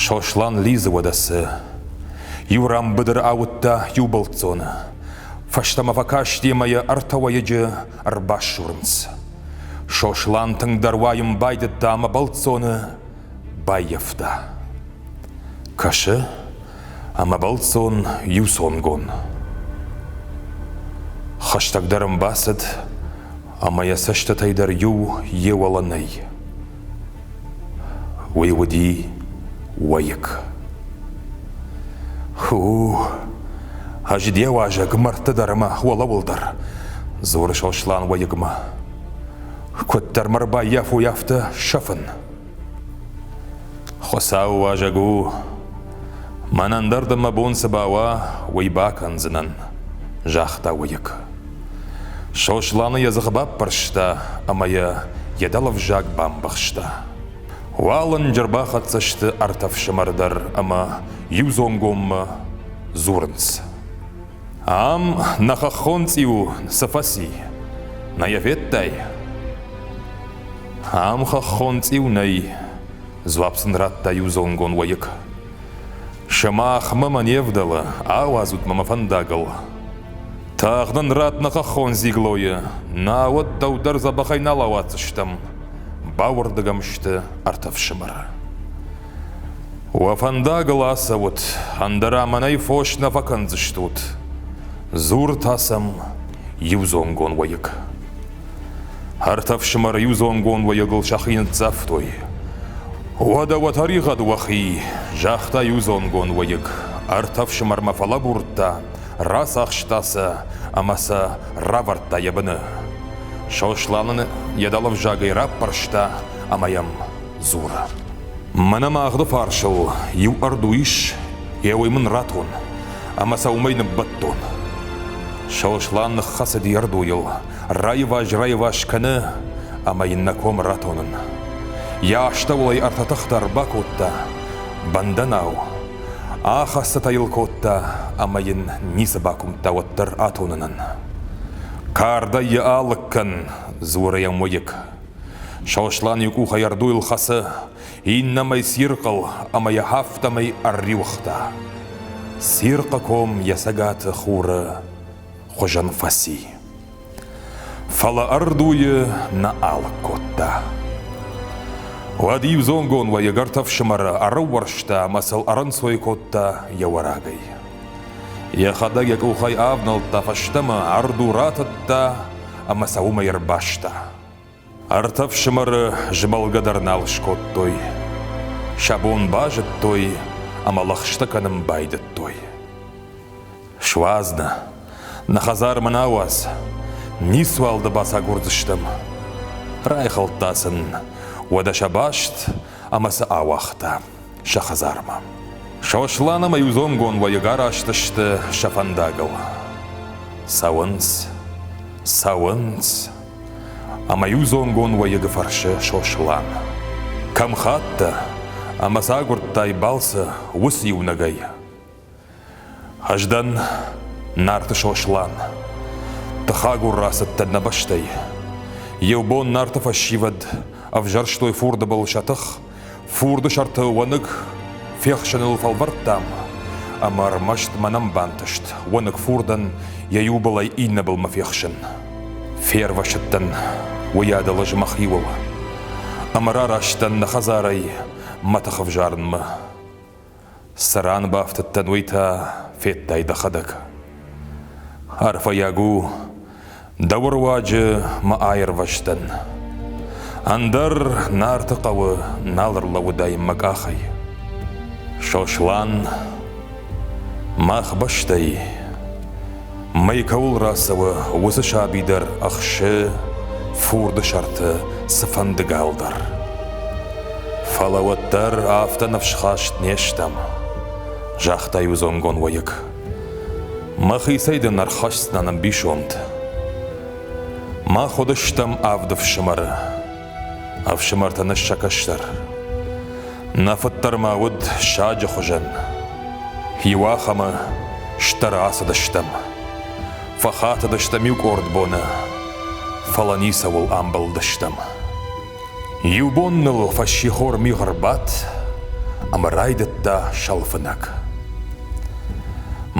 Сослан лидзы уӕдӕ цы. Иу ран быдыры ауыдта иу бӕлццоны. Фӕстӕмӕ фӕкасти ӕмӕ йӕ ӕртӕ уӕйыджы ӕрбассурынц. Сослан тынгдӕр уайын байдыдта ӕмӕ бӕлццоны баййӕфта. Кӕсы, ӕмӕ бӕлццон иуцонгон. Хӕстӕгдӕр ӕм бацыд, ӕмӕ йӕ цӕстытӕй дӕр иу йе уӕлӕ нӕй. Уый уыди уӕйыг. Ху, ӕз де уазӕг мӕрдты дӕр ӕмӕ уӕлӕуыл дӕр, дзуры Сослан уӕйыгмӕ. Куыддӕр мӕ рбаййафой, афтӕ сӕфын. Хуыцауы уазӕг у, мӕнӕн дӕр дын мӕ бон цы бауа, уый бакӕндзынӕн, загъта уӕйыг. Сосланы йӕ дзыхы баппӕрста ӕмӕ йӕ йӕ дӕлӕвзаг бамбӕхста. Уалынджы рбахӕццӕ сты ӕртӕ фсымӕры дӕр ӕмӕ иудзонгоммӕ дзурынц. Ам нӕ хӕххон цъиу цы фӕци? Нӕ йӕ федтай? Ам хӕххон цъиу нӕй, дзуапп сын радта иудзонгон уӕйыг. Сымахмӕ мӕ не вдӕлы, ауадзут мӕ мӕ фӕндагыл. Тагъд нын ратт нӕ хӕххон дзиглойы, науӕд дӕу дӕр дзӕбӕхӕй нал ауадздзыстӕм, бауырдыг ӕм сты ӕртӕ фсымӕры. Уӕ фӕндагыл ацӕут, ӕндӕра мӕнӕй фос нӕ фӕкӕндзыстут, дзуры та сӕм иудзонгон уӕйыг. Ӕртӕ фсымӕры иудзонгон уӕйыгыл сӕхи ныццавтой. Уӕдӕ уӕ тӕригъӕд уӕхи, загъта иудзонгон уӕйыг. Ӕртӕ фсымӕрмӕ фӕлӕбурдта, рацахста сӕ ӕмӕ сӕ равӕрдта йӕ быны. Сослан ын йӕ дӕлӕвзагӕй раппӕрста ӕмӕ йӕм дзуры. Мӕнӕ магъды фарсыл иу ӕрду ис, йӕ уый мын ратон, ӕмӕ сӕ уымӕй ныббӕттон. Сослан ныххӕцыди ӕрдуйыл, раиваз-раиваз кӕны ӕмӕ йын нӕ ком ратонын. Йӕ астӕуыл ӕй ӕртӕ тыхтӕ ӕрбакодта, бӕндӕнау. Ахӕццытӕ йыл кодта ӕмӕ йын ницы бакуымдта уӕддӕр атонынӕн. Кардӕй йӕ алыг кӕн, дзуры йӕм уӕйыг. Сослан иу къухӕй ӕрдуйыл хӕцы, иннӕмӕй цирхъыл ӕмӕ йӕ афтӕмӕй ӕрриуыгъта. Цирхъы ком йӕ цӕгаты хуры хуызӕн фӕци. Фӕлӕ ӕрдуйы нӕ алыг кодта. Уӕд иудзонгон уӕйыг ӕртӕ фсымӕры ӕрӕууӕрста ӕмӕ сыл ӕрӕнцой кодта йӕ уӕрагӕй. Йӕхӕдӕг йӕ къухӕй авнӕлдта фӕстӕмӕ, ӕрду ратыдта ӕмӕ сӕ уымӕй ӕрбаста. Ӕртӕ фсымӕры змӕлгӕ дӕр нал скодтой. Сӕ бон базыдтой ӕмӕ лӕгъстӕ кӕнын байдыдтой. Суадз нӕ, нӕ хӕдзармӕ нӕ ауадз, ницуал дӕ бацагурдзыстӕм. Райхӕлдта сын, уӕдӕ сӕ баст ӕмӕ сӕ ауагъта сӕ хӕдзармӕ. Сослан ӕмӕ иудзонгон уӕйыг араст сты сӕ фӕндагыл. Цӕуынц, цӕуынц, ӕмӕ иудзонгон уӕйыгы фӕрсы Сослан. Кӕм хаттӕ ӕмӕ цы агуырдтай балцы уыцы иунӕгӕй? Ӕз дӕн Нарты Сослан. Тыхагур рацыдтӕн нӕ бӕстӕй. Еу бон Нарты фӕсивӕд ӕвзӕрстой фурды был сӕ тых, фурды сӕрты уӕныг фехсыныл фӕлвӕрдтам, ӕмӕ ӕрмӕст мӕнӕн бантыст уӕныг фурдӕн йӕ иу былӕй иннӕ былмӕ фехсын. Фервӕзыдтӕн уыйадыл ӕз мӕхиуыл ӕмӕ рараст дӕн нӕ хӕдзарӕй мӕ тых ӕвзарынмӕ. Цы ран бафтыдтӕн, уый та федтай дӕхӕдӕг. Арфӕйаг у, дӕу руаджы мӕ аирвӕзтӕн. Ӕндӕр Нарты хъӕуы нал ӕрлӕууыдаин мӕ къахӕй. Сослан, мах бӕстӕй Мӕй кӕуыл рацӕуы, уыцы саби дӕр ӕхсы фурды сӕрты цыфӕнды гал дӕр. Фӕлӕ уӕддӕр афтӕ ныфсхаст не стӕм, загъта иудзонгон уӕйыг. Мӕхицӕй дын ӕрхӕсдзынӕн ӕмбисонд. Мах уыдыстӕм авд ӕфсымӕры. Ӕфсымӕртӕн ӕз сӕ кӕстӕр. Нӕ фыддӕр ма уыд саджы хуызӕн. Иуахӕмы стӕр ацыдыстӕм. Фӕхатыдыстӕм иу къорд боны, фӕлӕ ницӕуыл амбӕлдыстӕм. Иу бон ныл фӕссихор мигъ ӕрбадт. ӕмӕ райдыдта сӕлфынӕг.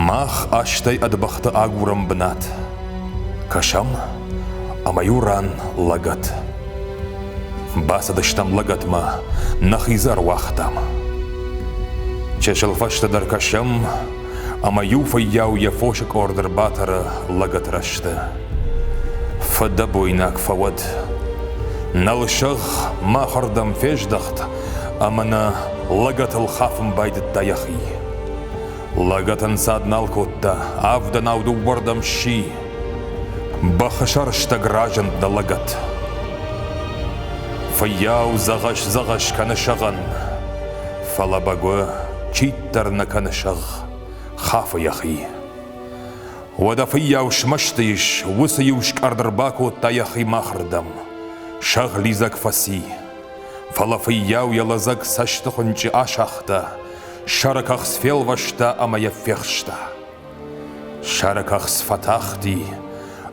Мах астӕй ӕд бӕхтӕ агурӕм бынат. Кӕсӕм, ӕмӕ иу ран лӕгӕт. Бацыдыстӕм лӕгӕтмӕ, нӕхи дзы ӕруагътам. Чысыл фӕстӕдӕр кӕсӕм, ӕмӕ иу фыййау йӕ фосы къорд ӕрбатӕры лӕгӕты рӕзты. Фыдӕбойнаг фӕуӕд. Нӕлсӕгъ махырдӕм фездӕхт ӕмӕ нӕ лӕгӕтыл хафын байдыдта йӕхи. Лӕгӕт ӕнцад нал кодта, авдӕнау дыууӕрдӕм сси. Бӕхы сӕрстӕг разынд нӕ лӕгӕт. Фыййау дзӕгъӕс-дзӕгъӕс кӕны сӕгъӕн, фӕлӕ бӕгуы чиддӕр нӕ кӕны сӕгъ, хафы йӕхи. Уӕдӕ фыййау смӕсты ис, уыцы иу скъӕрд ӕрбакодта йӕхи махырдӕм. Сӕгъ лидзӕг фӕци. Фӕлӕ фыййау йӕ лӕдзӕг цӕсты хуынчъы асагъта, сӕры кӕхц фелвӕста ӕмӕ йӕ фехста. Сӕры кӕхц фӕтахти,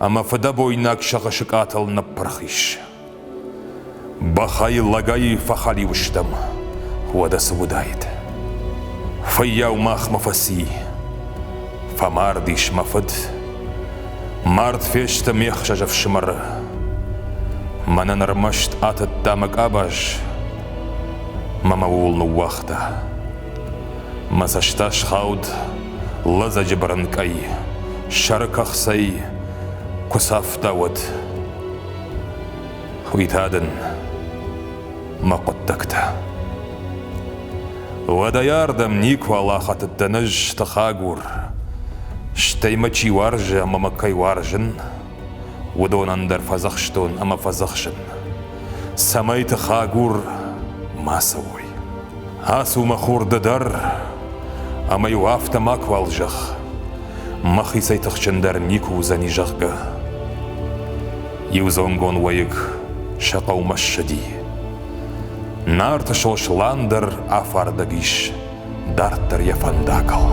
ӕмӕ фыдӕбойнаг сӕгъы сыкъатыл ныппырх ис. Бӕхӕй лӕгӕй фӕхӕлиу стӕм, уӕдӕ цы уыдаид. Фыййау махмӕ фӕци. Фӕмард ис мӕ фыд. Мард фесты ме хсӕз ӕфсымӕры. Мӕнӕн ӕрмӕст атыдта мӕ къабаз, мӕ мӕ ууыл ныууагъта. Мӕ цӕстӕ схауд лӕдзӕджы бырынкъӕй, сӕры кӕхцӕй куы цавта, уӕд. Уый та дын мӕ хъуыддӕгтӕ. Уӕдӕй ардӕм никуал ахӕтыдтӕн ӕз тыхагур. Стӕй мӕ чи уарзы ӕмӕ мӕ кӕй уарзын, уыдонӕн дӕр фӕдзӕхстон ӕмӕ фӕдзӕхсын, цӕмӕй тыхагур ма цӕуой. Ацу мӕ хур ды дӕр, ӕмӕ-иу афтӕ макуал зӕгъ, мӕхицӕй тыхджындӕр никуы уыдзӕни, зӕгъгӕ. Иудзонгон уӕйыг сӕ хъӕумӕ ссыди. Нарты Сослан дӕр афардӕг ис дарддӕр йӕ фӕндагыл.